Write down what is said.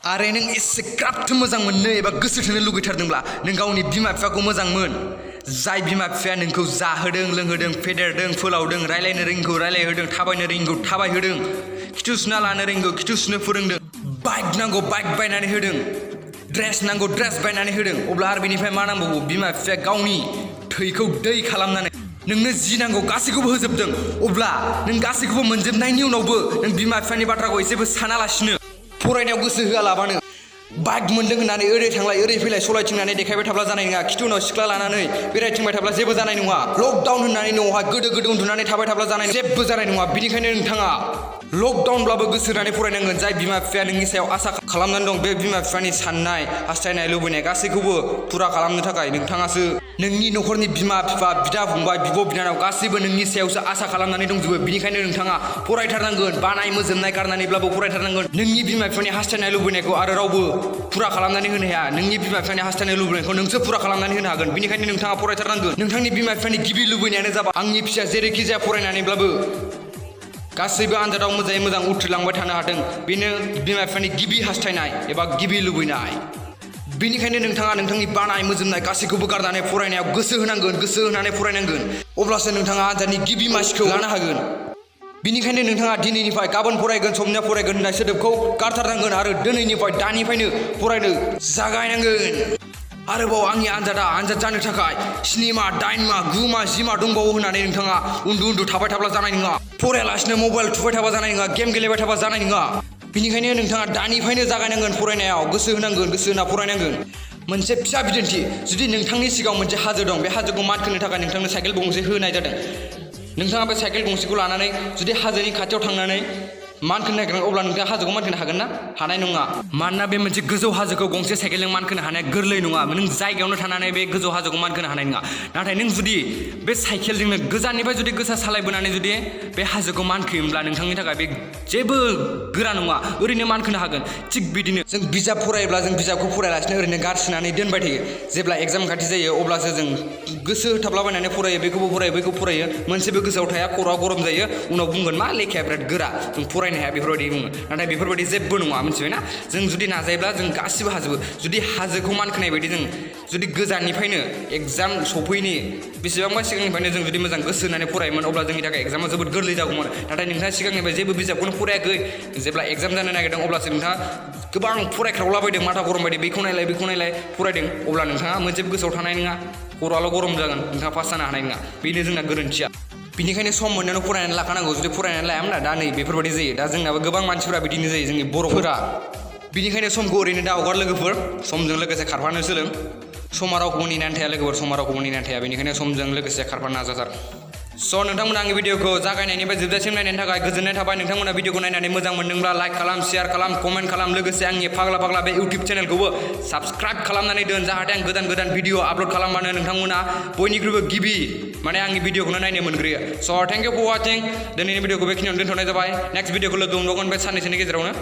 आरे नों एसेग्राब मोजां मोननो एबा गोसो थोनो लुगैथारदोंब्ला नों गावनि बिमा बिफाखौ मोजां मोन। जाय बिमा बिफाया नोंखौ जाहोदों लोंहोदों फेदेरदों फोलावदों रायलायनो रोङिखौ रायलायहोदों थाबायनो रोङिखौ थाबायहोदों खिथु सुना लानो रोङिखौ खिथु सुनो फोरोंदों बाइक नांगौ बाइक बायनानै होदों ड्रेस नांगौ ड्रेस बायनानै होदों अब्ला आरो बेनिफ्राय मा नांबावगौ बिमा बिफाया गावनि थैखौ दै खालामनानै नोंनो जि नांगौ गासैखौबो होजोबदों अब्ला नों गासैखौबो मोनजोबनायनि उनावबो नों बिमा बिफानि बाथ्राखौ एसेबो सानालासिनो फरायनायाव गोसो होआलाबानो बाइक मोनदों होननानै ओरै थांलाय ओरै फैलाय सलायथिंनानै देखायबाय थाब्ला जानाय नङा खिथु उनाव सिख्ला लानानै बेरायथिंबाय थाब्ला जेबो जानाय नङा लकडाउन होननानै न'आवहाय गोदो गोदो उन्दुनानै थाबाय थाब्ला जानाय जेबो जानाय नङा बिनिखायनो नोंथाङा लकडाउनब्लाबो गोसो होनानै फरायनांगोन जाय बिमा बिफाया नोंनि सायाव आसा खालामनानै दं बे बिमा बिफानि साननाय हास्थायनाय लुबैनाय गासैखौबो फुरा खालामनो थाखाय नोंथाङासो नोंनि न'खरनि बिमा बिफा बिदा फंबाय बिब' बिनानाव गासैबो नोंनि सायावसो आसा खालामनानै दंजोबो बिनिखायनो नोंथाङा फरायथारनांगोन बानाय मोजोमनाय गारनानैब्लाबो फरायथारनांगोन नोंनि बिमा बिफानि हास्थायनाय लुबैनायखौ आरो रावबो फुरा खालामनानै होनो हाया नोंनि बिमा बिफानि हास्थायनाय लुबैनायखौ नोंसो फुरा खालामनानै होनो हागोन बिनिखायनो नोंथाङा फरायथारनांगोन नोंथांनि बिमा बिफानि गिबि लुबैनायानो जाबाय आंनि फिसाया जेरैखि जाया फरायनानैब्लाबो गासैबो आनजादाव मोजाङै मोजां उथ्रिलांबाय थानो हाथों बेनो बिमा बिफानि गिबि हास्थायनाय एबा गिबि लुबैनाय बेनिखायनो नोंथाङा नोंथांनि बानाय मोजोमनाय गासैखौबो गारनानै फरायनायाव गोसो होनांगोन गोसो होनानै फरायनांगोन अब्लासो नोंथाङा आनजादनि गिबि मासिखौ लानो हागोन बिनिखायनो नोंथाङा दिनैनिफ्राय गाबोन फरायगोन समनिया फरायगोन होननाय सोदोबखौ गारथारनांगोन आरो दिनैनिफ्राय दानिफ्रायनो फरायनो जागायनांगोन आरोबाव आंनि आनजाद जानो थाखाय 7 माह 8 माह 9 माह 10 माह दंबावो होननानै नोंथाङा उन्दु थाबाय थाब्ला जानाय नङा फरायालासिनो मबाइल थुबाय थाबा जानाय नङा गेम गेलेबाय थाबा जानाय नङा बिनिखायनो नोंथाङा दानिफ्रायनो जागायनांगोन फरायनायाव गोसो होनांगोन गोसो होना फरायनांगोन मोनसे फिसा बिदिन्थि जुदि नोंथांनि सिगाङाव मोनसे हाजो दं बे हाजोखौ मानखोनो थाखाय नोंथांनो साइकेल गंसे होनाय जादों नोंथाङा बे साइकेल गंसेखौ लानानै जुदि हाजोनि खाथियाव थांनानै मानखोनो नागिरगोन अब्ला नोंथाङा हाजोखौ मानखोनो हागोन ना हानाय नङा मानोना बे मोनसे गोजौ हाजोखौ गंसे साइकेलजों मानखोनो हानाया गोरलै नङा नों जायगायावनो थानानै बे गोजौ हाजोखौ मानखोनो हानाय नङा नाथाय नों जुदि बे साइकेलजोंनो गोजाननिफ्राय जुदि गोसा सालायबोनानै जुदि बे हाजोखौ मानखोयोब्ला नोंथांनि थाखाय बे जेबो गोरा नङा ओरैनो मानखोनो हागोन थिग बिदिनो जों बिजाब फरायोब्ला जों बिजाबखौ फरायालासिनो ओरैनो गारसोनानै दोनबाय थायो जेब्ला एग्जाम खाथि जायो अब्लासो जों गोसो होथाबलाबायनानै फरायो बेखौबो फरायो बैखौ फरायो मोनसेबो गोसोआव थाया खर'आ गरम जायो उनाव बुंगोन मा लेखाया बिराद गोरा जों फरायनो हाया बेफोरबायदि बुङो नाथाय बेफोरबायदि जेबो नङा मिथिबायना जों जुदि नाजायोब्ला जों गासिबो हाजोबो जुदि हाजोखौ मानखोनाय बायदि जों जुदि गोजाननिफ्रायनो एग्जाम सफैनि बेसेबांबा सिगांनिफ्रायनो जों जुदि मोजां गोसो होनानै फरायोमोन अब्ला जोंनि थाखाय एग्जामा जोबोद गोरलै जागौमोन नाथाय नोंथाङा सिगांनिफ्राय जेबो बिजाबखौनो फरायाखै जेब्ला एग्जाम जानो नागिरदों अब्लासो नोंथाङा गोबां फरायख्रावलाबायदों माथा गरम बायदि बेखौ नायलाय फरायदों अब्ला नोंथाङा मोनसेबो गोसोआव थानाय नङा खर'आल' गरम जागोन नोंथाङा पास जानो हानाय नङा बेनो जोंना गोरोन्थिया बिनिखायनो सम मोननायावनो फरायनानै लाखानांगौ जुदि फरायनानै लायामोन दा नै बेफोरबायदि जायो दा जोंनाबो गोबां मानसिफोरा बिदिनो जायो जोंनि बर'फोरा बिनिखायनो समखौ ओरैनो दा हगार लोगोफोर समजों लोगोसे खारफानो सोलों समा रावखौबो नेनानै थाया लोगोफोर समा रावखौबो नेनानै थाया बेनिखायनो समजों लोगोसे खारफानो नाजाथार नोंथांमोना आंनि भिडिअखौ जागायनायनिफ्राय जोबजासिम नायनायनि थाखाय गोजोननाय थाबाय नोंथांमोना भिडिअखौ नायनानै मोजां मोनदोंब्ला लाइक खालाम शेयार खालाम कमेन्ट खालाम लोगोसे आंनि फाग्ला बे इउटिउब चेनेलखौबो साबस्क्राइब खालामनानै दोन जाहाथे आं गोदान भिडिअ आपल'ड खालामबानो नोंथांमोना बयनिख्रुइबो गिबि माने आंनि भिडिअखौनो नायनो मोनग्रोयो थेंक इउ फर वाचिं दिनैनि भिडिअखौ बेखिनियावनो दोनथ'नाय जाबाय नेक्स्ट भिडिअखौ लोगो मोनबावगोन बे साननैसोनि गेजेरावनो